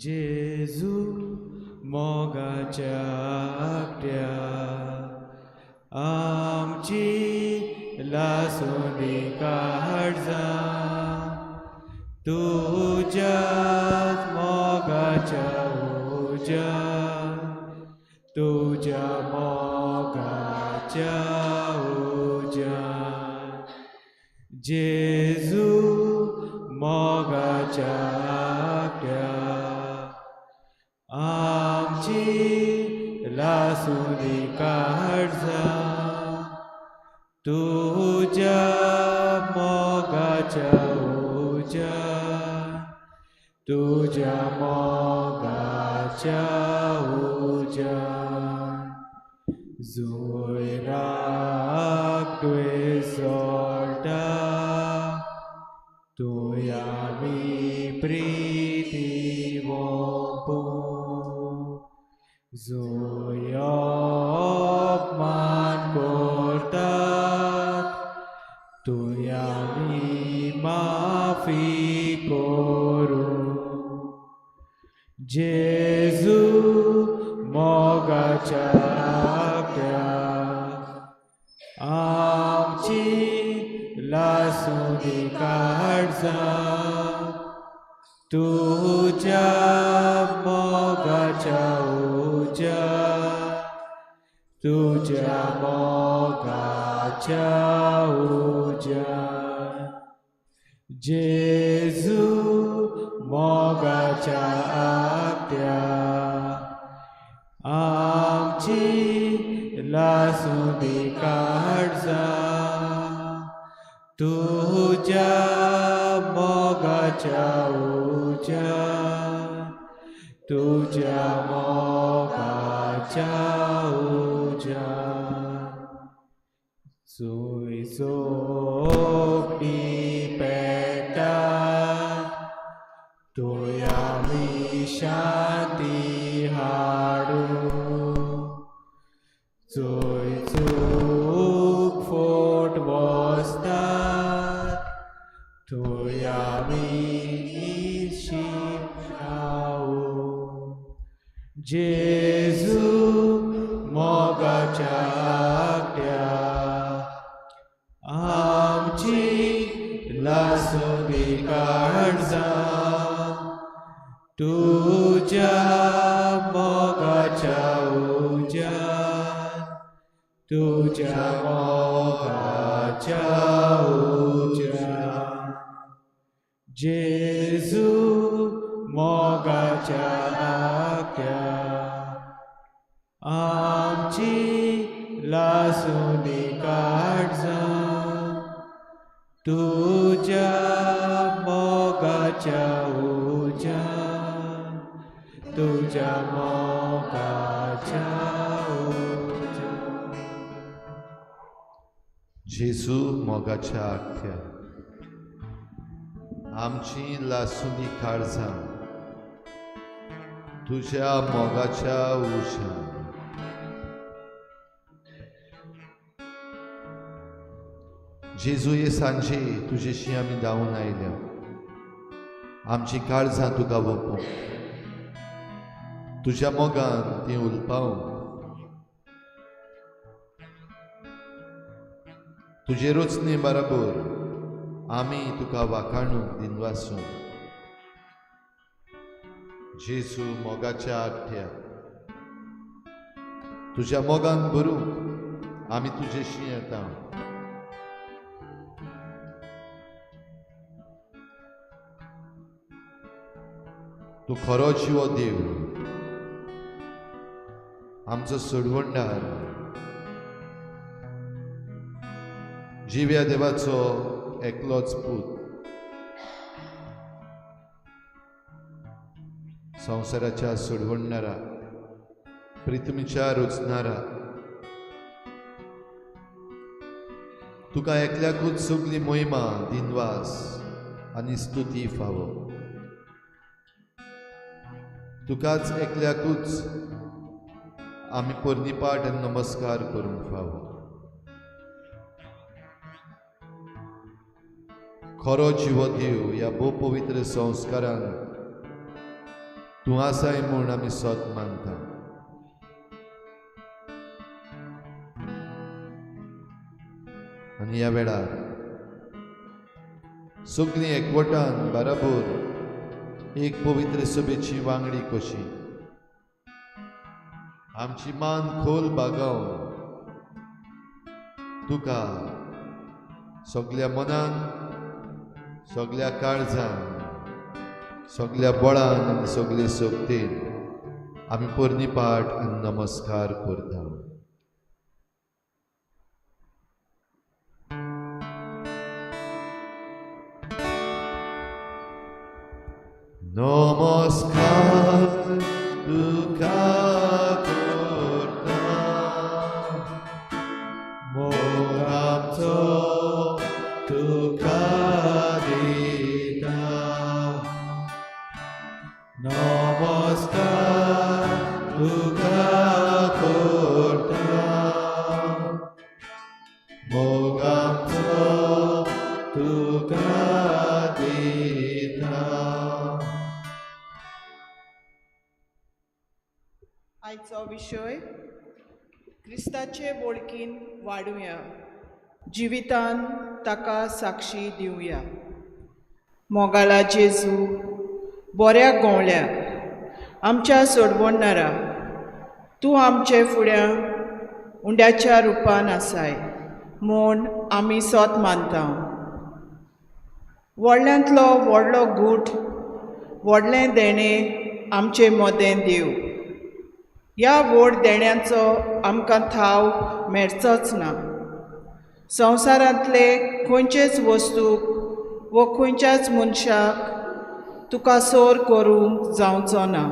जेजू मोगाच्या आकट्या आमची लासूंदी काळजां तुज्याच मोगाच्या उज्यान तुज्या मोगाच्या उज्यान जेजू मोगाच्या आकट्या आमची लासूंदी काळजां तुज्या मोगाच्या उज्यान तुज्या मोगाच्या उज्यान जुयराक तुवें सोडटा तुय आमी प्रिती वोपूं जुय अपमान करतात तुय आमी माफी करूं जेजू मोगाच्या आकट्या आमची लासूंदी काळजां तुज्या मोगाच्या उज्यान तुज्या मोगाच्या उज्यान जेजू मोगाच्या आकट्या आमची लासूंदी काळजां तुज्या मोगाच्या उज्यान तुज्या मोगाच्या उज्यान सुय सोगणी पेटा तुय आमी शांती हाडूं चोय चूक फोट बसतात थंय आमी निर्शीक रावूं जेजू मोगाच्या आकट्या आमची लासूंदी काळजां तुज्या मोगाच्या उज्यान तुज्या मोगाच्या उज्यान जेजू मोगाच्या आकट्या आमची लासूंदी काळजां तुज्या मोगाच्या उज्यान तुज्या मोगाच्या उज्यान. जेजू मोगाच्या आख्या आमची लासुनी काळजां तुज्या मोगाच्या उज्यान. जेजू हे सांजे तुजेशी आमी धांवून आयल्या, आमची काळजां तुका वोपूंक, तुज्या मोगान ती उलपावंक, तुजे रचने बराबर आमी तुका वाखाणूंक दिनवासूं. जेजू मोगाच्या आठ्या तुज्या मोगान भरूंक आमी तुजेशी येता. तूं खरो जिवो देव, आमचो सोडवणदार, जिव्या देवाचो एकलोच पूत, संवसाराच्या सोडवणदारा, प्रितमीच्या रचणारा, तुका एकल्याकूच सगली मोहिमा, दिनवास आनी स्तुती फावो. तुकाच एकल्याकूच आमी पोरणीपाठ आनी नमस्कार करूंक फावो. खरो जिवो देव, ह्या भोव पवित्र संस्कारान तूं आसाय म्हूण आमी सोद मानता. आनी ह्या वेळार सगळीं एकवटान बराबर एक पवित्र सभेची वांगडी कशी आमची मान खोल बागावन तुका सगल्या मनान, सगल्या काळजान, सगल्या बळान आनी सगले शक्तीन आमी पोरणी पाठ आनी नमस्कार करता. नमस्कार तुका करता, मोग आमचो तुका दिता. नमस्कार तुका करता, मोग आमचो तुका दिता. आयचो विशय क्रिस्ताचे वळखीन वाडुया, जिवितान ताका साक्षी दिवया. मोगाला जेजू बऱ्या गोंवल्या आमच्या सोडवणणारा, तूं आमचे फुड्या उंड्याच्या रुपान आसाय म्हूण आमी सोत मानता. व्हडल्यांतलो व्हडलो गूट, व्हडलें देणें आमचे मदें दिव. ह्या व्हड देण्याचो आमकां थाव मेळचोच ना. संवसारांतले खंयचेच वस्तूक वो खंयच्याच मनशाक तुका सोर करूंक जावचो ना.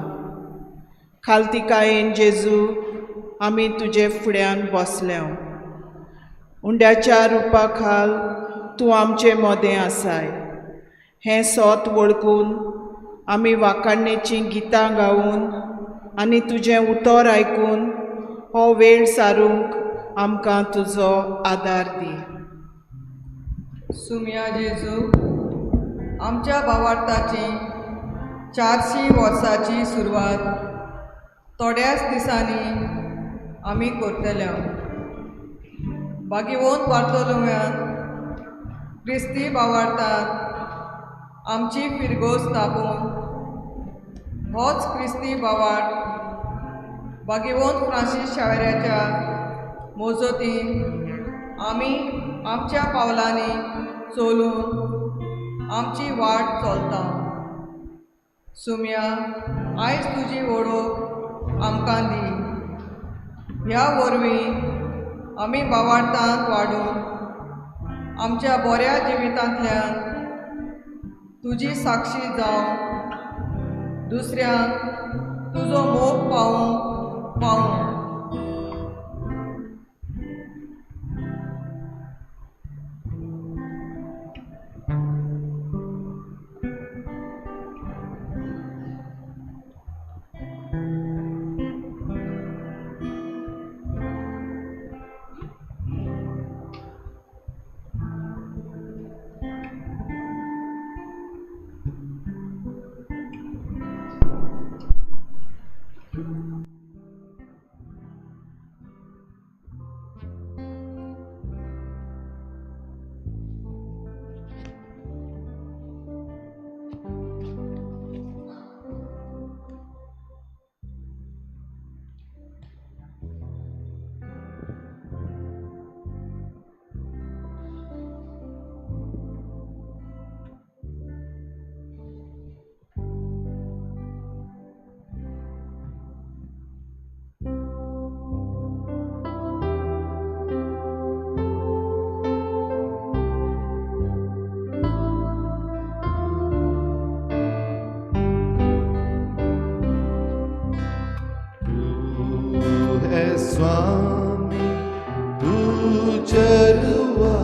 खालतिकायेन जेजू आमी तुजे फुड्यान बसल्या. उंड्याच्या रुपा खाल तूं आमचे मदें आसाय हें सोत वळखून आमी वाखाणणेचीं गितां गावन आनी तुजें उतर आयकून हो वेळ सारूंक आमकां तुजो आदार दी. सुम्या जेजू, आमच्या भावार्थाची 400 वर्सांची सुरवात थोड्याच दिसांनी आमी करतले. बागीवोन बार्तोलोम्यान क्रिस्ती भावार्थान आमची फिरगोज स्थापून होच क्रिस्ती भावार्थ बागीवोन फ्रांसीस शावेऱ्याच्या मोजोतीन आमी आमच्या पावलांनी चलून आमची वाट चलता. सुम्या, आयज तुजी वळख आमकां दी. ह्या वरवीं आमी भावार्थांत वाडून आमच्या बऱ्या जिवितांतल्यान तुजी साक्षी जावन दुसऱ्यांक तुजो मोग पावूंक पावूं. स्वामी तू चरवा,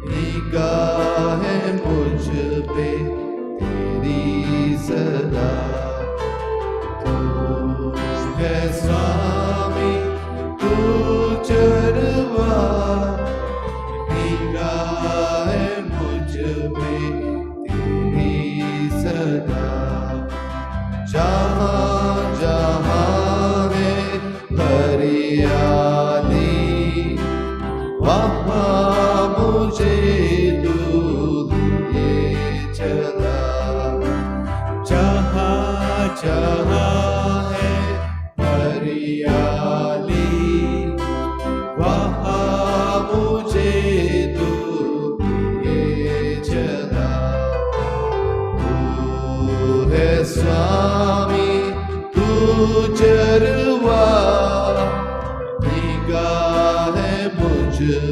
निगाह मुझ पे तेरी सदा. तू है स्वामी तू चरवा, निगाह मुझ पे तेरी सदा.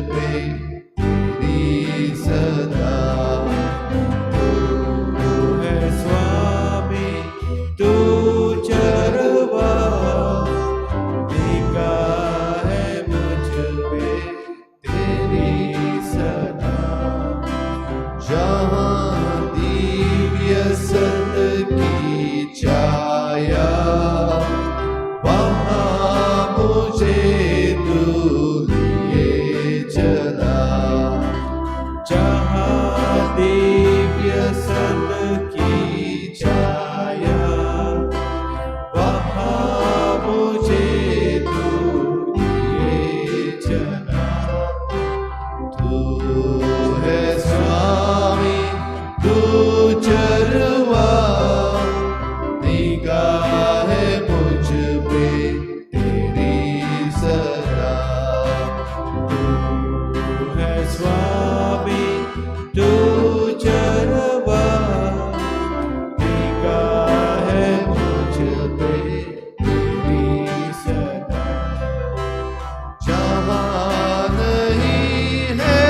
पे तेरी सदा। तू है स्वामी तू चरवा, निगाह है मुझ पे तेरी सदा। जहाँ दिव्य सत की छाया, वहाँ मुझे तू लिए चला। जहाँ दिव्य सत की छाया, वहाँ मुझे तू लिए चला। तू है स्वामी तू चरवा, निगाह है मुझ पे तेरी सदा। तू है स्वामी तू चरवा, निगाह है मुझ पे तेरी सदा। जहाँ नहीं है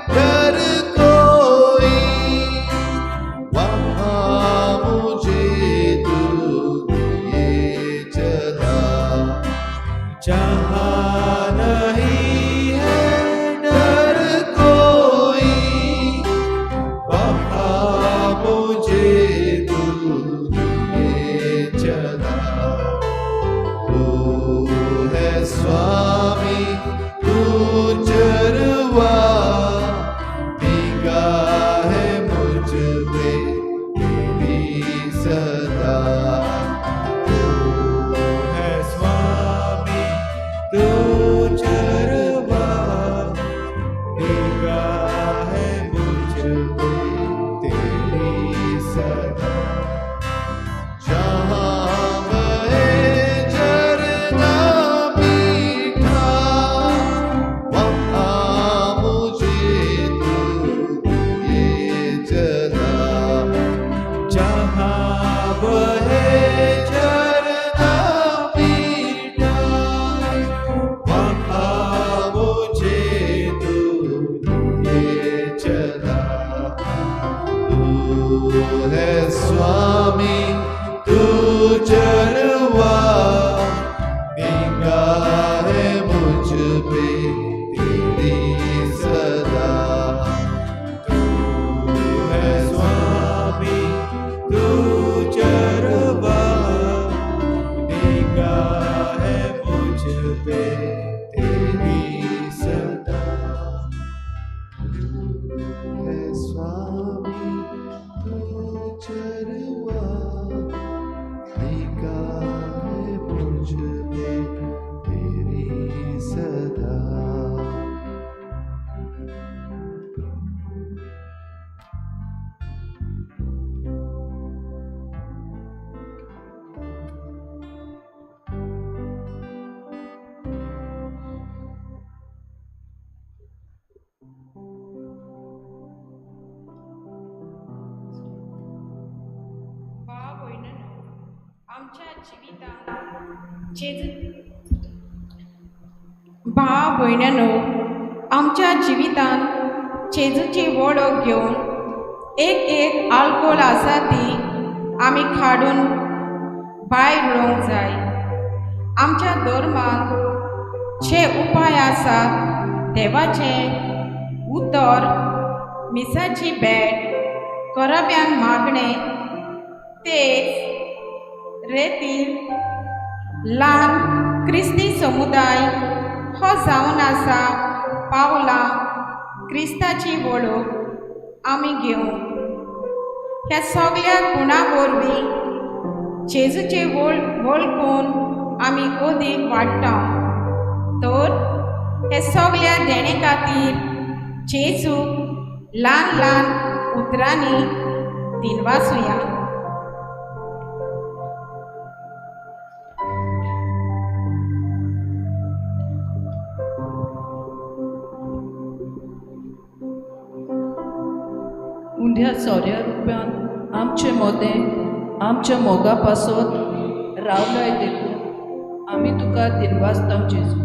डर कोई, वहाँ मुझे तू लिए चला। जहाँ नहीं है डर कोई, वहाँ मुझे तू लिए चला। तू है स्वामी तू चरवा, निगाह है मुझ पे तेरी सदा। तू है स्वामी तू चरवा, निगाह है मुझ पे तेरी सदा। जहाँ बहे झरना मीठा, वहाँ मुझे तू लिए चला। जहाँ बहे झरना मीठा, वहाँ मुझे तू लिए चला। तू है स्वामी तू चरवा, निगाह है मुझ पे तेरी सदा। तू है स्वामी तू चरवा, निगाह है मुझ पे तेरी सदा। तू है स्वामी तू चरवा, निगाह है मुझ पे तेरी सदा। भाव भयणांनो, आमच्या जिवितांत जेजू भाव भयणांनो, आमच्या जिवितांत जेजूची वळख घेवन एक एक आल्कोल आसा ती आमी काडून भायर उडोवंक जाय। आमच्या धर्मांत जे उपाय आसात देवाचें उतर, मिसाची भेट, कोराब्यान मागणें, तेच रेतीर ल्हान क्रिस्ती समुदाय हो जावन आसा पावलां क्रिस्ताची वळख आमी घेवंक ह्या सगल्या गुणा वरवीं जेजूचे वळखून आमी अदीक वाडटा। तर हे सगल्या देणे खातीर जेजू ल्हान ल्हान उतरांनी दिनवासुया। उंड्या सोऱ्या रुपयान आमचे मोदें आमच्या मोगा पासत रावलाय देखून आमी तुका दिनवासता जेजू।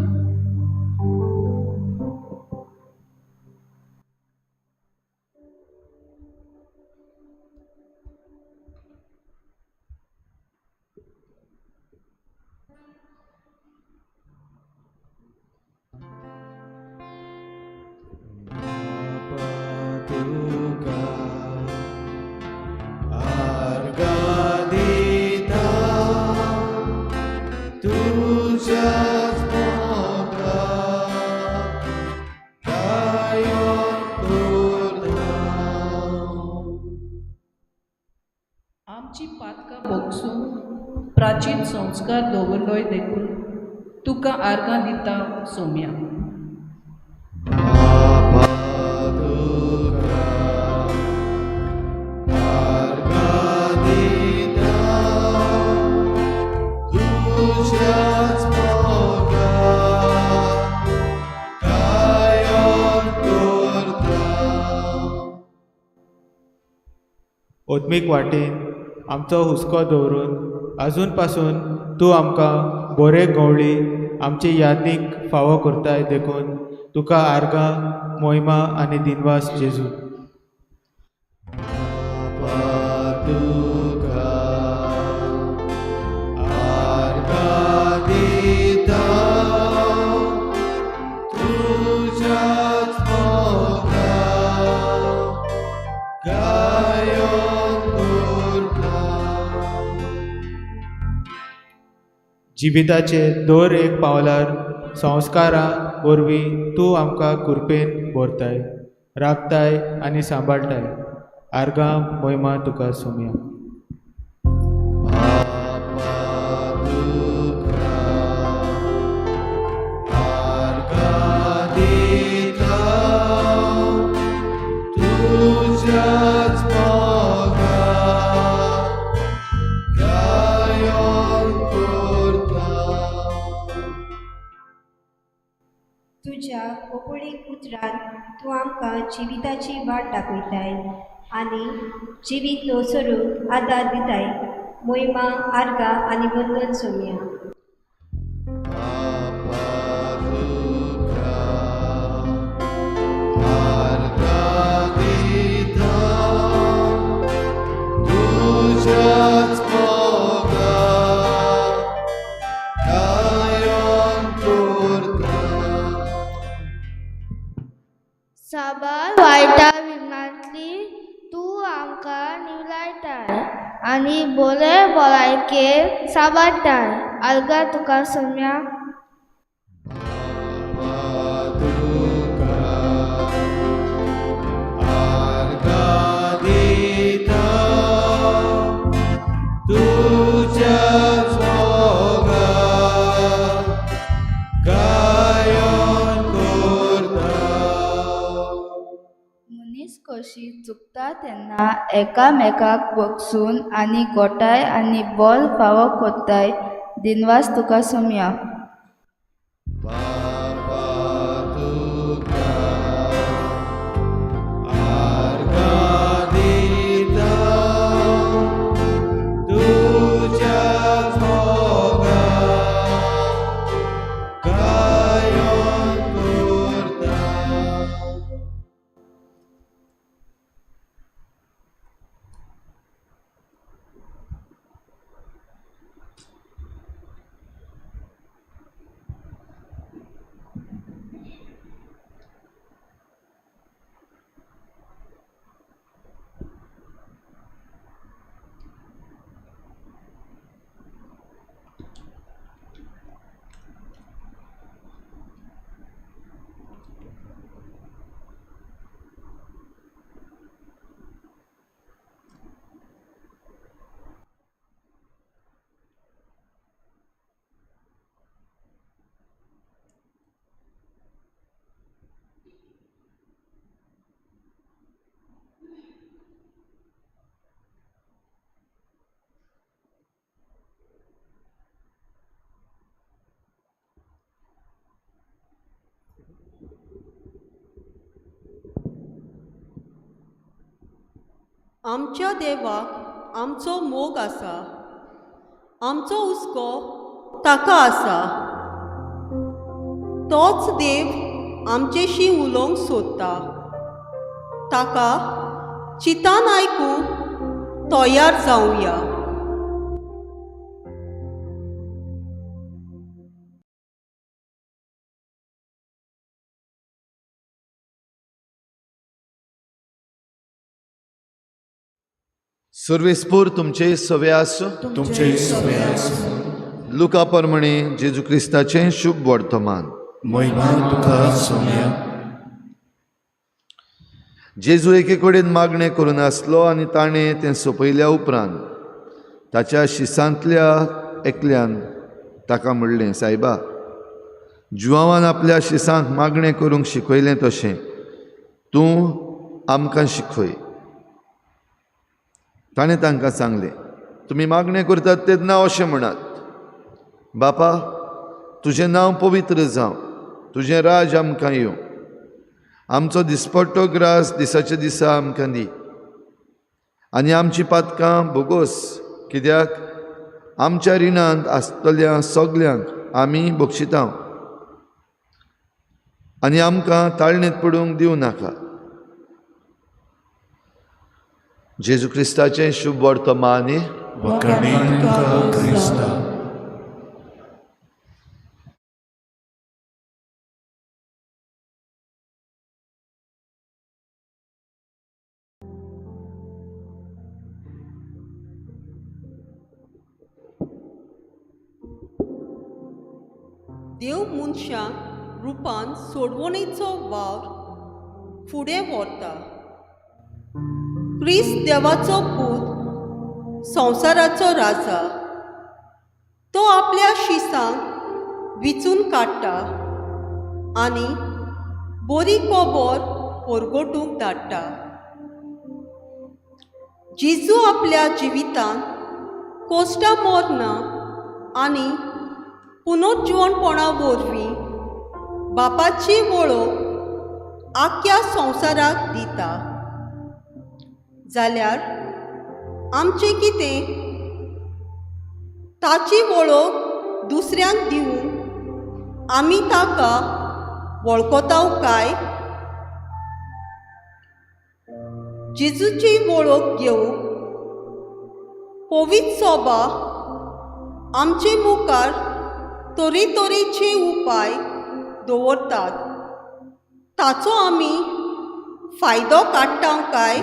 आमची पातकां भोगसून प्राचीन संस्कार दवरलोय देखून तुका आर्गां दिता सोम्या. बापा तुका आर्गां दिता, तुज्याच मोगान गायन करता. ओतमीक वाटेन आमचो हुस्को दवरून आजून पासून तूं आमकां बोरे गवळी आमची यादीक फावो करताय देखून तुका आर्गां मोहिमा आनी दिनवास जेजू. बापा तुका आर्गां दिता, तुज्याच मोगान गायन करता. जिविताचे दर एक पावलार संस्कारां वरवीं तूं आमकां कृपेन भरताय, राखताय आनी सांबाळटाय. आर्गां मोहिमा तुका सोमया. बापा तुका आर्गां दिता, तुज्याच मोगान गायन करता. तुज्या कोपोळीक उतरान तूं आमकां जिविताची वाट दाखयताय आनी जिवीत नवसरूंक आदार दिताय. मोहिमा आर्गां आनी वंदन सोमया. बापा तुका आर्गां दिता, तुज्याच मोगान गायन करता. साबार वायटा विघ्नांतली तूं आमकां निवलायताय आनी बोरे भलायकेर साबारताय. आर्गां तुका सोम्या. बापा तुका आर्गां दिता, तुज्याच मोगान गायन करता. मनीस कशी चुकता तेन्ना एकामेकाक भोगसून आनी गोठाय आनी बोल फावो कोत्ताय. दिनवास तुका सोमया. बापा तुका आर्गां दिता, तुज्याच मोगान गायन करता. आमच्या देवाक आमचो मोग आसा, आमचो हुस्को ताका आसा. तोच देव आमचेशी उलोवंक सोदता, ताका चिंतान आयकूंक तयार जावया. सर्वेस्पूर तुमचे सवे आसूं. तुमचे सवे आसूं. लुका प्रमाणे जेजू क्रिस्ताचें शुभ वर्तमान. महिमा तुका सोम्या. जेजू एके कडेन मागणें करून आसलो आनी ताणें तें सोंपयल्या उपरांत ताच्या शिसांतल्या एकल्यान ताका म्हणलें, सायबा, जुवांवान आपल्या शिसांक मागणें करूंक शिकयलें तशें तूं आमकां शिकय. ताणें तांकां सांगलें, तुमी मागणें करतात तेन्ना अशें म्हणात, बापा, तुजें नांव पवित्र जावं, तुजें राज आमकां येवं, आमचो दिसपट्टो ग्रास दिसाच्या दिसा आमकां दी, आनी आमची पातकां भोगोस, कित्याक आमच्या रिणांत आसतल्या सगल्यांक आमी बक्षिता, आनी आमकां ताळणेंत पडूंक दिवं नाका. जेजू क्रिस्ताचें शुभ वर्तमान. देव मनशां रुपान सोडवणेचो वावर फुडें व्हरता. क्रिस्त देवाचो पूत, संवसाराचो राजा. तो आपल्या शिसांक विचून काडटा आनी बरी खबर परगटूंक धाडटा. जेजू आपल्या जिवितांत कोश्टां मरना आनी पुनर्जिवणपणा वरवीं बापाची वळख आख्या संवसाराक दिता. जाल्यार आमचें कितें? ताची वळख दुसऱ्यांक दिवंक आमी ताका वळखताव काय? जेजूची वळख घेवंक पवित्र सोबा आमचे मुखार तरेतरेचे उपाय दवरतात. ताचो आमी फायदो काडटा काय?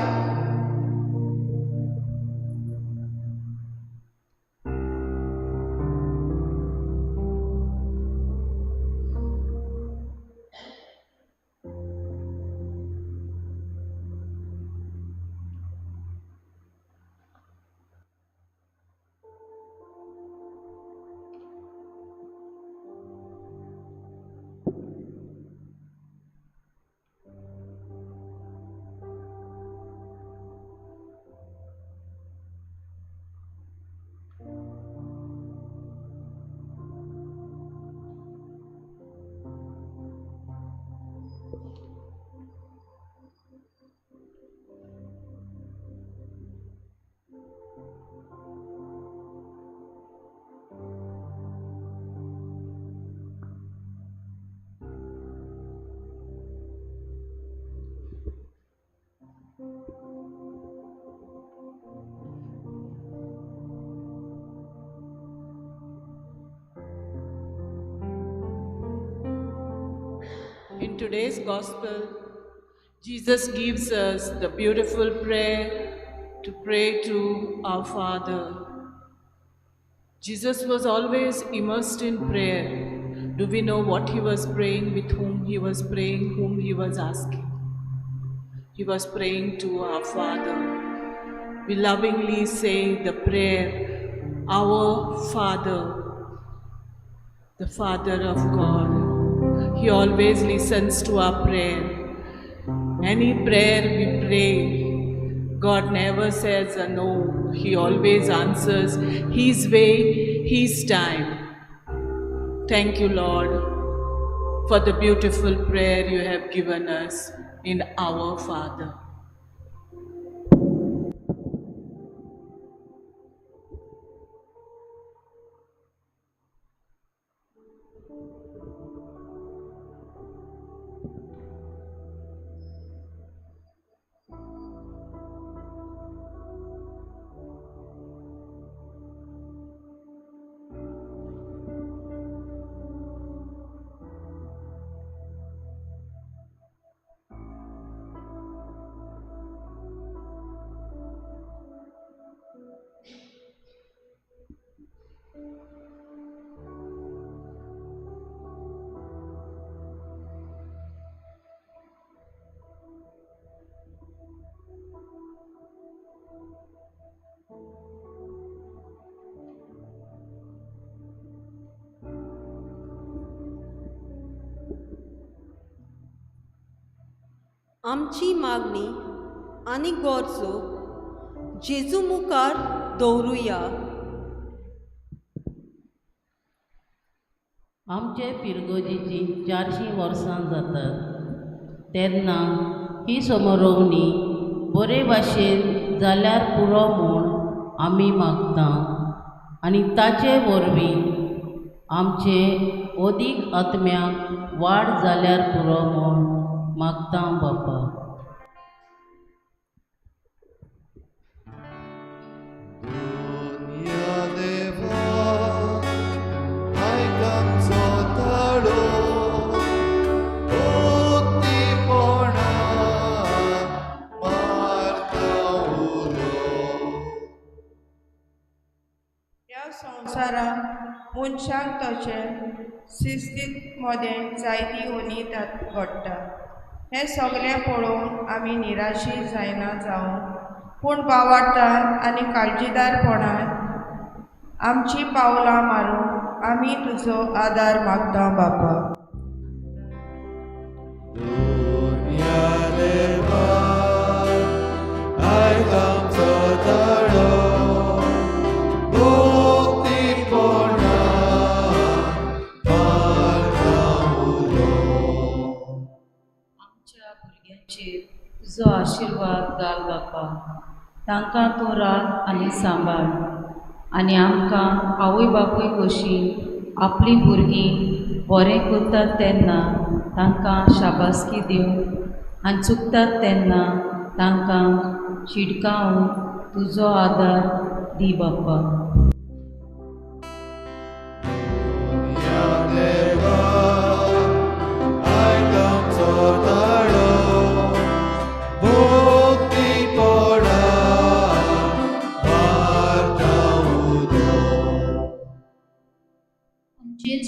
In today's gospel, Jesus gives us the beautiful prayer to pray to our Father. Jesus was always immersed in prayer. Do we know what he was praying, with whom he was praying, whom he was asking? He was praying to our Father. We lovingly say the prayer, Our Father, the Father of God. He always listens to our prayer. Any prayer we pray, God never says a no. He always answers His way, His time. Thank you, Lord, for the beautiful prayer you have given us in Our Father. आमची मागणी आनी गरजो जेजू मुखार दवरुया. आमचे पिरगोजीची 400 वर्सां जातात तेन्ना ही समरोवणी बरे भाशेन जाल्यार पुरो म्हूण आमी मागता आनी ताचे वरवीं आमचे अदीक आत्म्याक वाड जाल्यार पुरो म्हूण मागता बापा. संवसारांत मनशांक तशें शिस्तीत मदें जायती उणी घडटा. हें सगळें पळोवन आमी निराशी जायना जावं, पूण बावार्थान आनी काळजीदारपणान आमची पावलां मारून आमी तुजो आदार मागता बापा. तुजो आशिर्वाद घाल बापा. तांकां तूं राख आनी सांबाळ आनी आमकां आवय बापूय कशी आपलीं भुरगीं बरें करतात तेन्ना तांकां शाबासकी दिवन आनी चुकतात तेन्ना तांकां शिटकावन तुजो आदार दी बापा.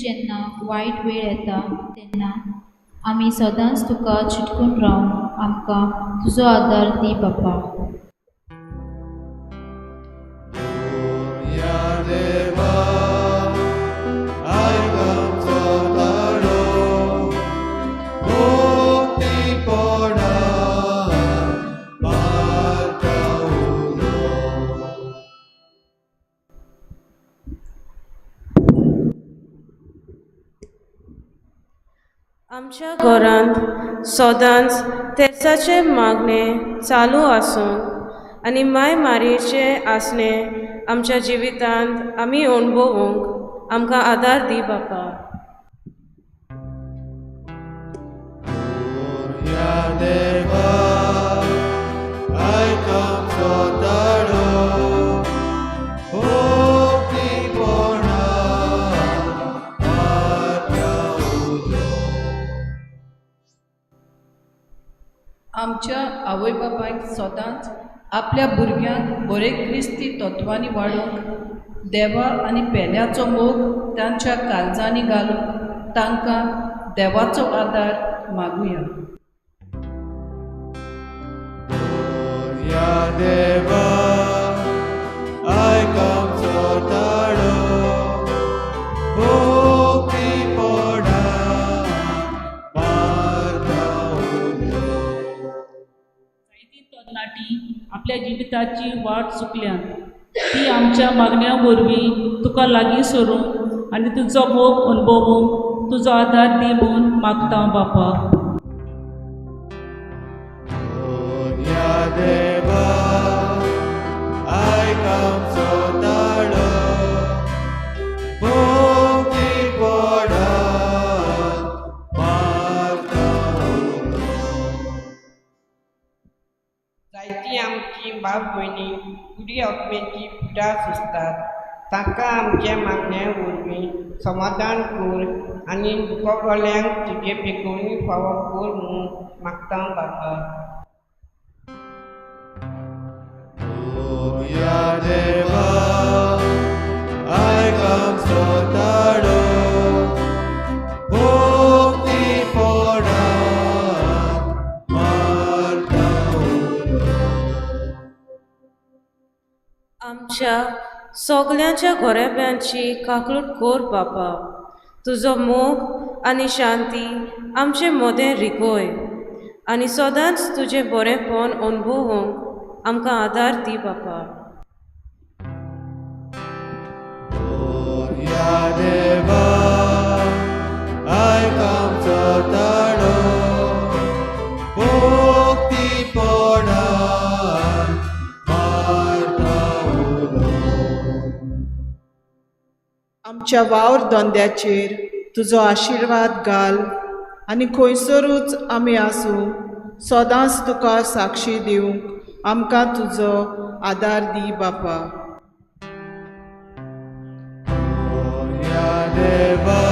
जेन्ना वायट वेळ येता तेन्ना आमी सदांच तुका चिटकून रावन आमकां तुजो आदार दी बापा. आमच्या घरांत सदांच तेर्साचें मागणें चालू आसून आनी माय मारयेचें आसणें आमच्या जिवितांत आमी अणभवूंक आमकां आदार दी बापा. आमच्या आवय बापायक सदांच आपल्या भुरग्यांक बरे क्रिस्ती तत्वांनी वाडोवंक देवा आनी पेल्याचो मोग तांच्या काळजांनी घालूंक तांकां देवाचो आदार मागुया. देवा आयक आमचो ताळो, भक्तीपणा मारता उलो. जायतीं तरणाटीं आपल्या जिविताची वाट चुकल्यांत ती आमच्या मागण्या वरवीं तुका लागीं सरूंक आनी तुजो मोग अणभवूंक तुजो आदार दी म्हूण मागता बापा. देवा आयक आमचो ताळो, भक्तीपणा मारता उलो. जायतीं आमचीं बाप भयणी कुडी आत्म्याची पिडा सोंसतात. तांकां आमच्या मागण्या वरवीं समाधान कर आनी दुखवल्ल्यांक तुजे पेकोवणी फावो कर म्हूण मागता बापा. देवा आयक आमचो ताळो, भक्तीपणा मारता उलो. आमच्या सगल्यांच्या घोरेब्यांची काकळूट कर बापा. तुजो मोग आनी शांती आमचे मदें रिगय आनी सदांच तुजें बरेंपण अणभवूंक आमकां आदार दी बापा. देवा आयक आमचो ताळो, भक्तीपणान मारता उलो. आमच्या वावर धंद्याचेर तुजो आशिर्वाद घाल आनी खंयसरूच आमी आसूं सदांच तुका साक्षी दिवंक आमकां तुजो आदार दी बापा. देवा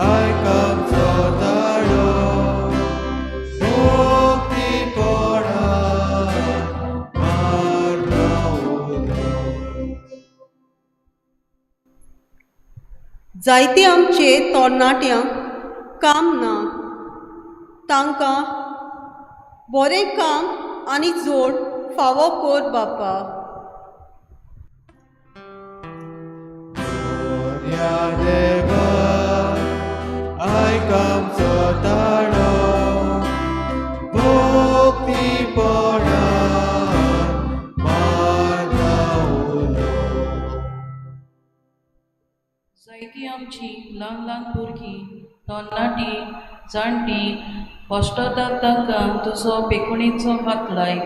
आयक आमचो ताळो, भक्तीपणान मारता उलो. जायते आमचे तरणाट्यांक काम ना, तांकां बरें काम आनी जोड फावो कर बापा. देवा आयक आमचो ताळो, भक्तीपणान मारता उलो. जायतीं आमचीं ल्हान ल्हान भुरगीं, तरणाटीं, जाणटीं कश्टतात तांकां तुजो बेकुणीचो हात लाय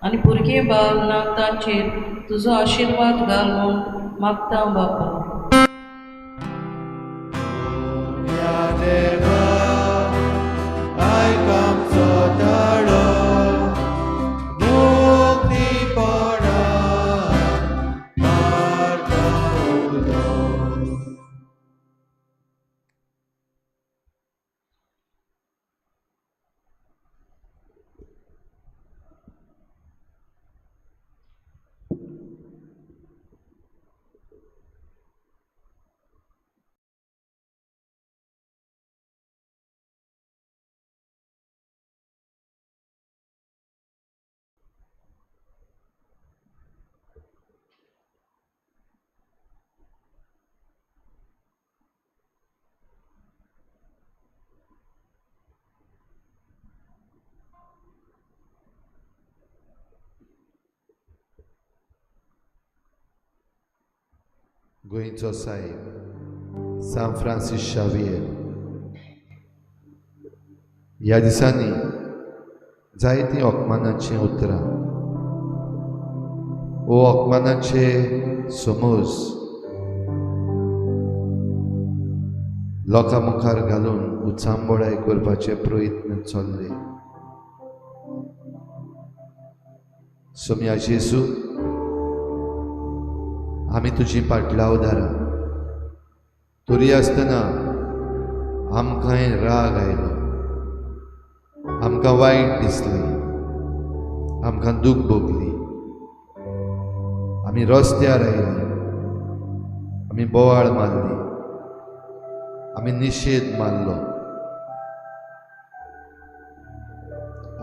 आनी भुरगीं बाळ ना तांचेर तुजो आशिर्वाद घाल म्हूण मागता बापा. देवा आयक आमचो ताळो, भक्तीपणान मारता उलो. गोंयचो साहेब सांत फ्रांसीस शावियेर ह्या दिसांनी जायतीं अपमानाचीं उतरां वो अपमानाचे समज लोकां मुखार घालून उचांबळाय करपाचे प्रयत्न चल्ले. सोम्या जेजू, आमी तुजी पाटलावदारां, तरी आसतना आमकांय राग आयलो, आमकां वायट दिसलें, आमकां दूख भोगली, आमी रस्त्यार आयली, आमी बोवाळ मारली, आमी निशेध मारलो.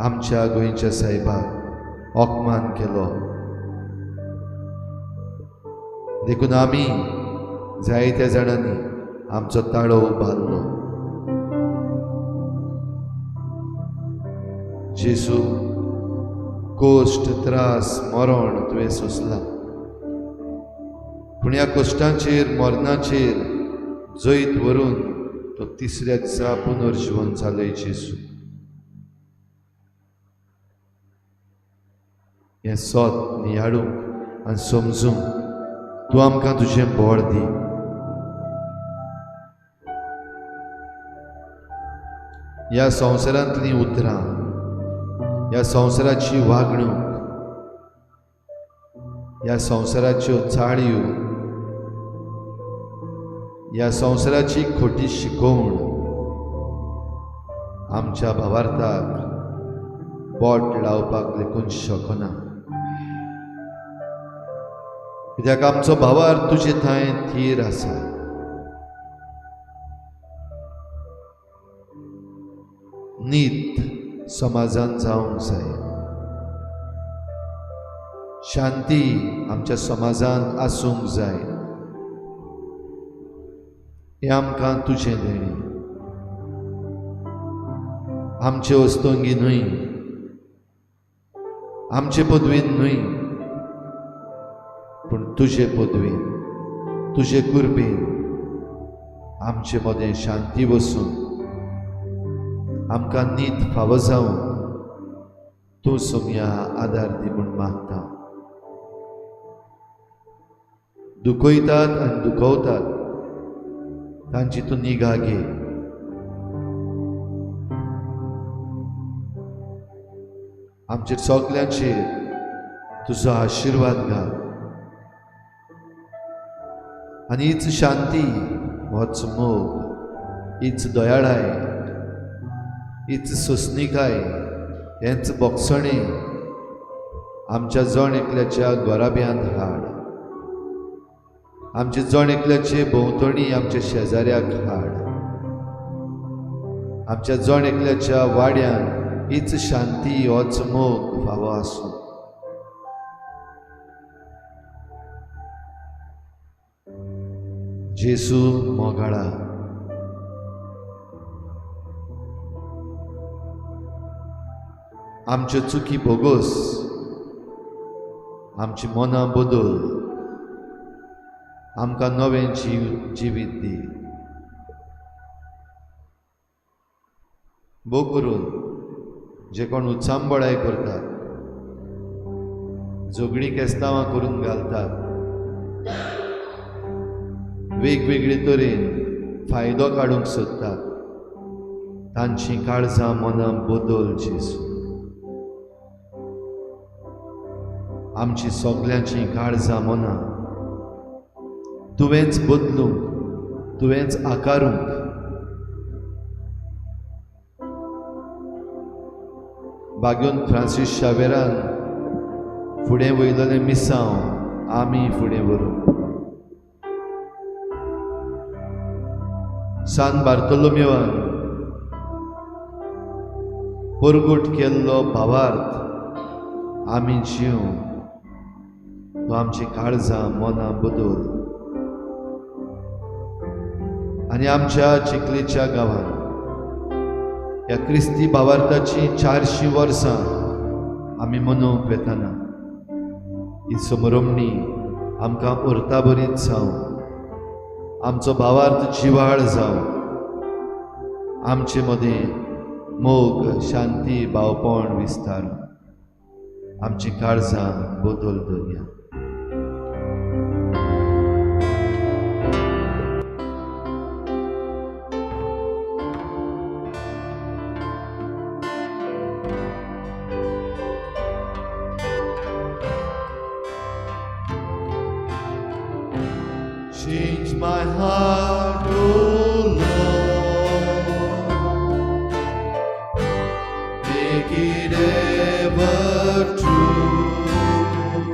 आमच्या गोंयच्या सायबाक अपमान केलो. देखून आमी जायत्या जाणांनी आमचो ताळो उबारलो. जेजू, कश्ट, त्रास, मरण तुवें सोंसलां, पूण ह्या कश्टांचेर, मरणाचेर जैत व्हरून तो तिसऱ्या दिसा पुनर्जिवन जालो. जेजू, हें सत नियाळूंक आनी समजूंक तूं आमकां तुजें बळ दी. ह्या संवसारांतलीं उतरां, ह्या संवसाराची वागणूक, ह्या संवसाराच्यो चाळयो, ह्या संवसाराची खोटी शिकोवण आमच्या भावार्थाक बोट लावपाक लेगून शकना. कित्याक आमचो भावार्थ तुजे थंय थीर आसा. नीत समाजान जावंक जाय, शांती आमच्या समाजान आसूंक जाय, हें आमकां तुजें देणें. आमचे वस्तोंगी न्हय, आमचे पदवीन न्हय, पूण तुजे पदवीन, तुजे कुरबेन आमचे मदें शांती वसून आमकां नीत फावो जावन तूं सोमया आदार दी म्हूण मागता। दुखयतात आनी दुखवतात तांची तूं निगा घे। आमचेर सगल्यांचेर तुजो आशिर्वाद घाल आनी हीच शांती, होच मोग, हीच दयाळाय, हीच सोंसणीकाय, हेंच बोगसणें आमच्या जण एकल्याच्या घराब्यांत हाड। आमच्या जण एकल्याचे भोंवतणी आमच्या शेजाऱ्याक हाड। आमच्या जण एकल्याच्या वाड्यान हीच शांती, होच मोग फावो आसूं। जेजू मोगाळा, आमच्यो चुकी भोगोस, आमची मनां बदल, आमकां नवें जिवीत दी। भोग करून जे कोण उचांबळाय करतात, झगडीं केस्तांवां करून घालतात, वेगवेगळे तरेन फायदो काडूंक सोदतात, तांची काळजां मनां बदल जेजू। आमची सगल्यांची काळजां मनां तुवेंच बदलूंक, तुवेंच आकारूंक। बागेवन फ्रांसीस शावेरान फुडें वयलेलें मिसांव आमी फुडें व्हरूंक। सान बार्तोलोमेवान परगट केल्लो भावार्थ आमी जिवंक तूं आमची काळजां मनां बदल आनी आमच्या चिखलेच्या गांवान ह्या क्रिस्ती भावार्थाची 400 वर्सां आमी मनोवंक वेतना ही समरमणी आमकां अर्ताभरीत जावं, आमचो भावार्थ जिवाळ जावं, आमचे मदें मोग, शांती, भावपण विस्तार, आमची काळजां बदल दवरया। Change my heart, O Lord, make it ever true.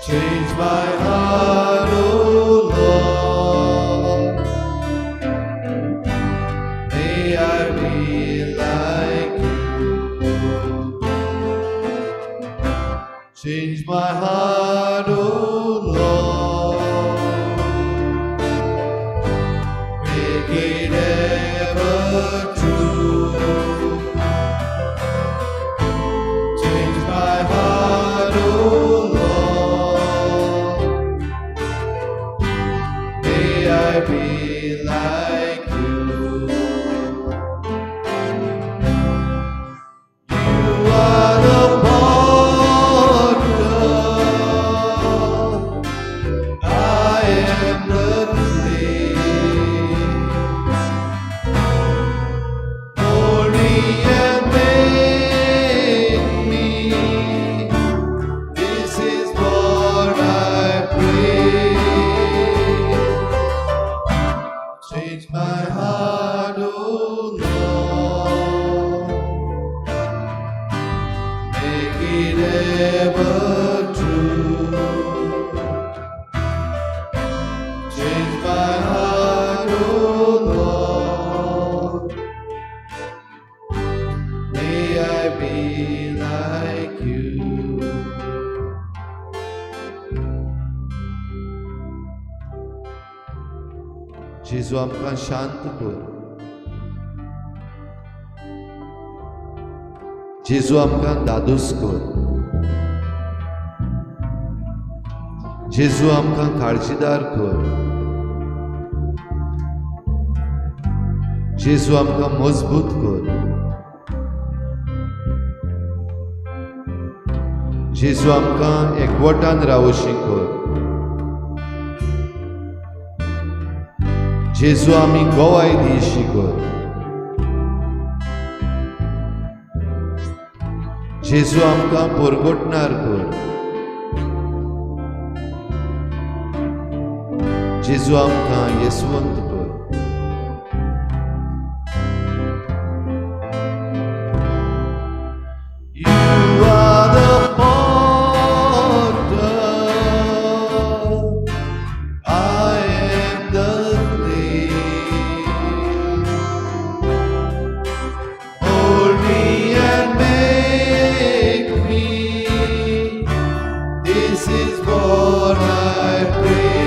Change my heart, O Lord, may I be like you. Change my heart, O Lord, make it ever true. Change my heart, O Lord, may I be like you. You are the potter, I am the clay. Mold me and make me. This is what I pray. Change my heart, O Lord, make it ever true. Change my heart, O Lord, may I be like you. जेजू आमकां शांत कर, जेजू आमकां दादोस कर, जेजू आमकां काळजीदार कर, जेजू आमकां मजबूत कर, जेजू आमकां एकवटान रावशी कर, जेजू आमी गोवाय दिशी कर, जेजू आमकां परगटणार कर, जेजू आमकां येसवंत कर. You are the potter, I am the clay. Mold me and make me. This is what I pray.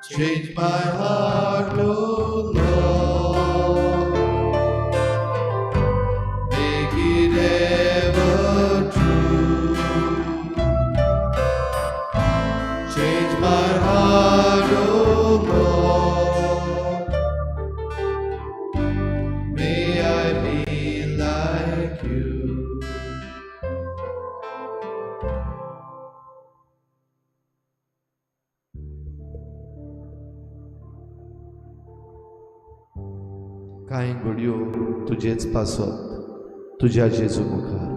Change my heart, O Lord. Make it ever true. Change my heart, O Lord. May I be like you. कांय घडयो तुजेच पासत तुज्या जेजू मुखार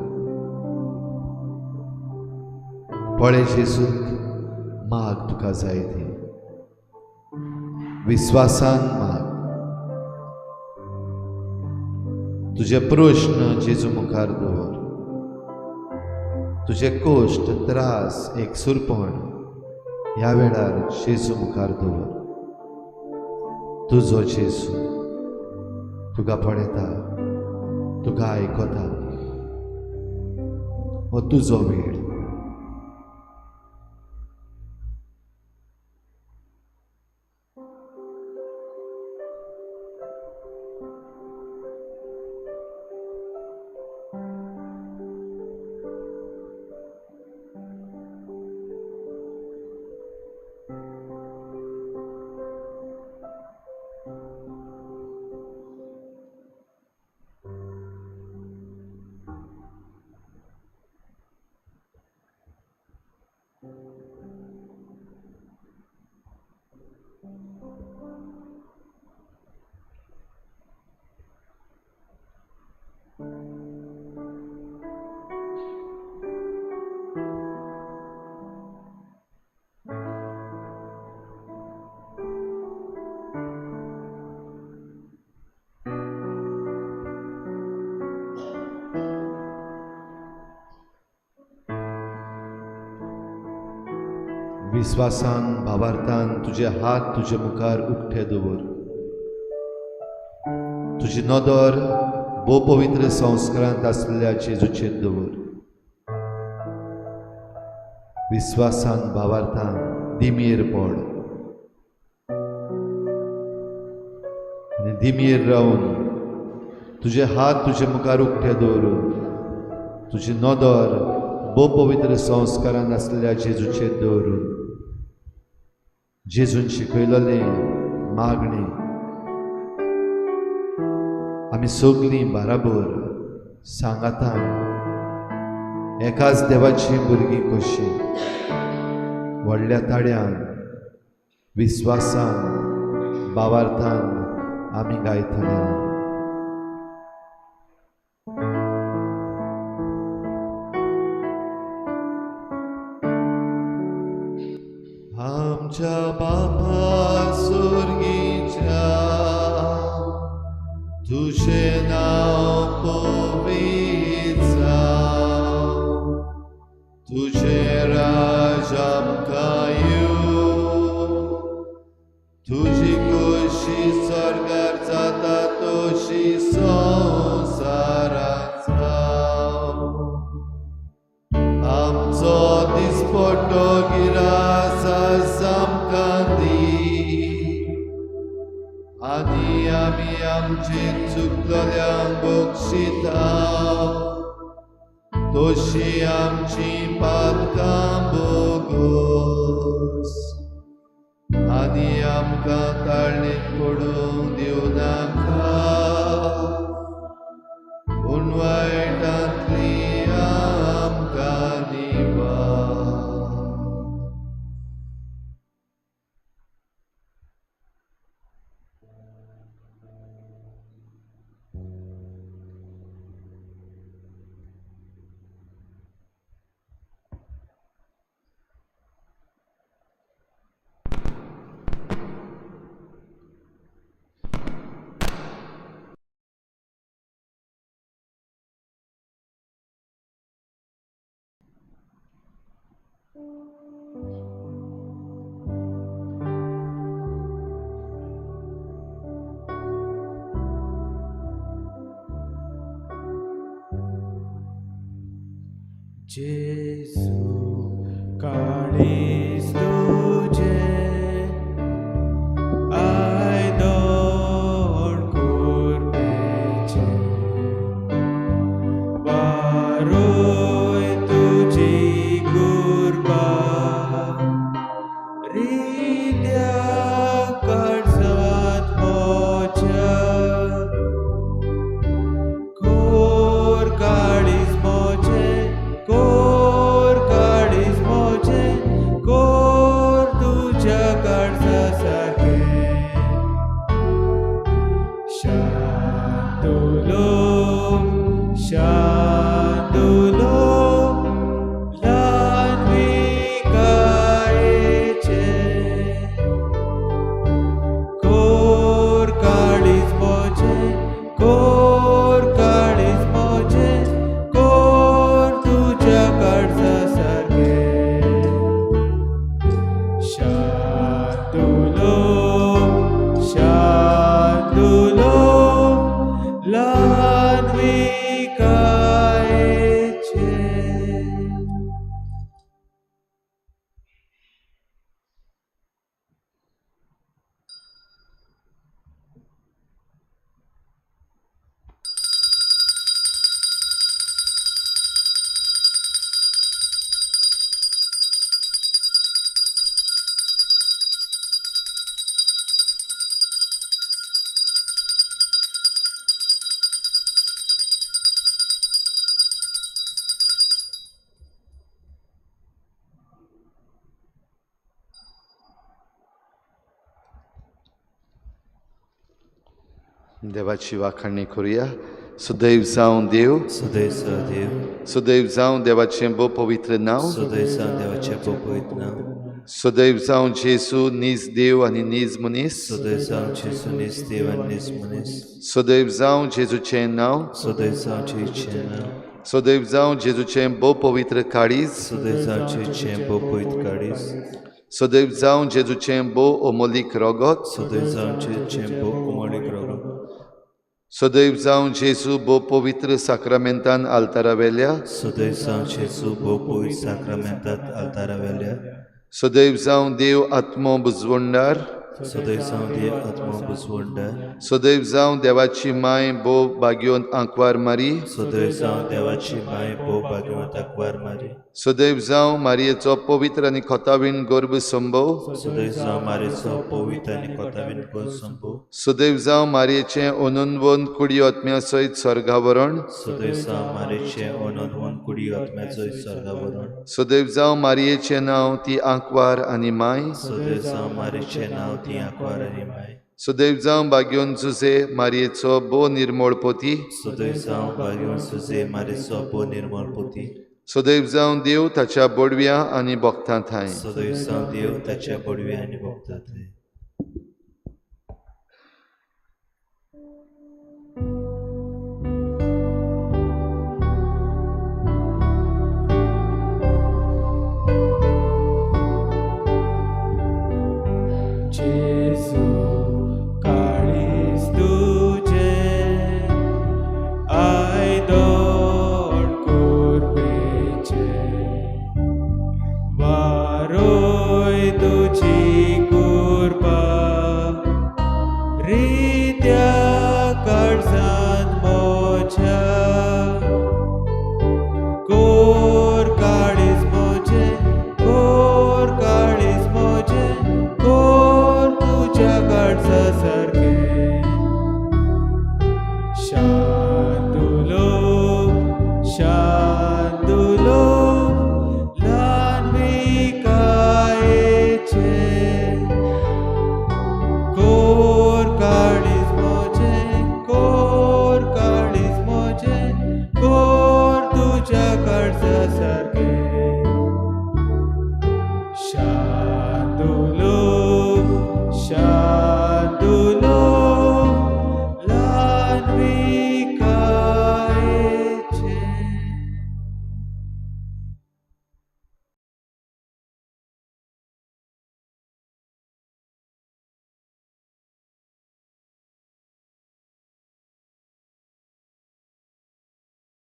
पळय जेजूक माग तुका जाय ती विस्वासान माग. तुजे प्रश्न जेजू मुखार दवर, तुजे कश्ट त्रास एकसुरपण ह्या वेळार जेजू मुखार दवर. तुजो जेजू तुका पळयता, तुका आयकता. हो तुजो वेळ. विस्वासान भावार्थान तुजे हात तुजे मुखार उक्ते दवर. तुजी नदर भोव पवित्र संस्कारांत आसलेल्या जेजूचेर दवर. विस्वासान भावार्थान दिमयेर पड आनी दिमयेर रावन तुजे हात तुजे मुखार उक्ते दवरून तुजी नदर भोव पवित्र संस्कारांत आसलेल्या जेजूचेर दवरून जेजून शिकयलेलें मागणें आमी सगळीं बाराबर सांगातान एकाच देवाची भुरगीं कशीं व्हडल्या ताळ्यान विस्वासान भावार्थान आमी गायतले. आमच्या बापा सुर्गीच्या तुझें नांव पवित्र जावं, तुझें राज आमकां येवं, तुजी खोशी स्वर्गार जाता तशी संवसारांत जावं. आमचो दिसपट्टो गिरास आमकां दी, भोगशिता तशी आमची पातकां भोगोस आनी आमकां ताळणेक पडूंक दिवनाका पूण वायटांतली आमकां निवार. जेजू काळीज तुजें आयदोण कुर्बेचें वारोय तुजी कुर्बा रित्या काळजांत म्हज्या कोर काळीज म्हजें कोर काळीज म्हजें कोर तुज्या काळजा सारकें शांत उलोवप शांत उलोवप ल्हानविकायेचें कोर काळीज म्हजें कोर काळीज म्हजें कोर तुज्या काळजा सारकें शांत उलोवप शांत उलोवप ल्हानविकायेचें. देवाची वाखाणणी करूया. सुदैव जावं देव, सुदैव जावं देव, सुदैव जावं देवाचें भोव पवित्र नांव, सुदैव जावं देवाचें भोव पवित्र नांव, सुदैव जावं जेजू नीज देव आनी नीज मनीस, सुदैव जावं जेजू नीज देव आनी नीज मनीस, सुदैव जावं जेजूचें नांव, सुदैव जावं जेजूचें नांव, सुदैव जावं जेजूचें भोव पवित्र काळीज, सुदैव जावं जेजूचें भोव पवित्र काळीज, सुदैव जावं जेजूचें भोव अमोलीक रगत, सुदैव जावं जेजूचें भोव अमोलीक रगत, सदैव जावं जेजू भोव पवित्र साक्रामेंतान आल्तारावेल्या, सुदैव जावं जेजू भोव पवित्र साक्रामेंतात आल्तारावेल्या, सदैव जावं देव आत्मो बुजवंडार, सदैव जावं देव आत्मो बुजवंडार, सदैव जावं देवाची माय भोव भाग्यवंत आंकवार मारी, सदैव जावं देवाची माय भोव भाग्यवंत आंकवार मारी, सदैव जावं मारयेचो पवित्र आनी खोतावीण गर्भ संभव, सदैव जावं मारयेचो पवित्र आनी खोतावीण गर्भ संभव, सदैव जावं मारयेचें अनंतवन कुडी आत्म्या सयत स्वर्गावरण, सदैव जावं मारयेचें अनंतवन कुडी आत्म्या सयत स्वर्गावरण, सदैव जावं मारयेचें नांव ती आंकवार आनी माय, सदैव जावं मारयेचें नांव ती आंकवार आनी माय, सदैव जावं भाग्यवंत जुझे मारयेचो भोव निर्मळ पोती, सदैव जावं भाग्यवंत जुझे मारयेचो भोव निर्मळ पोती, सदैव जावं देव ताच्या बोडव्या आनी भक्तां थांय, सदैव जावं देव ताच्या बोडव्या आनी भक्तां थांय.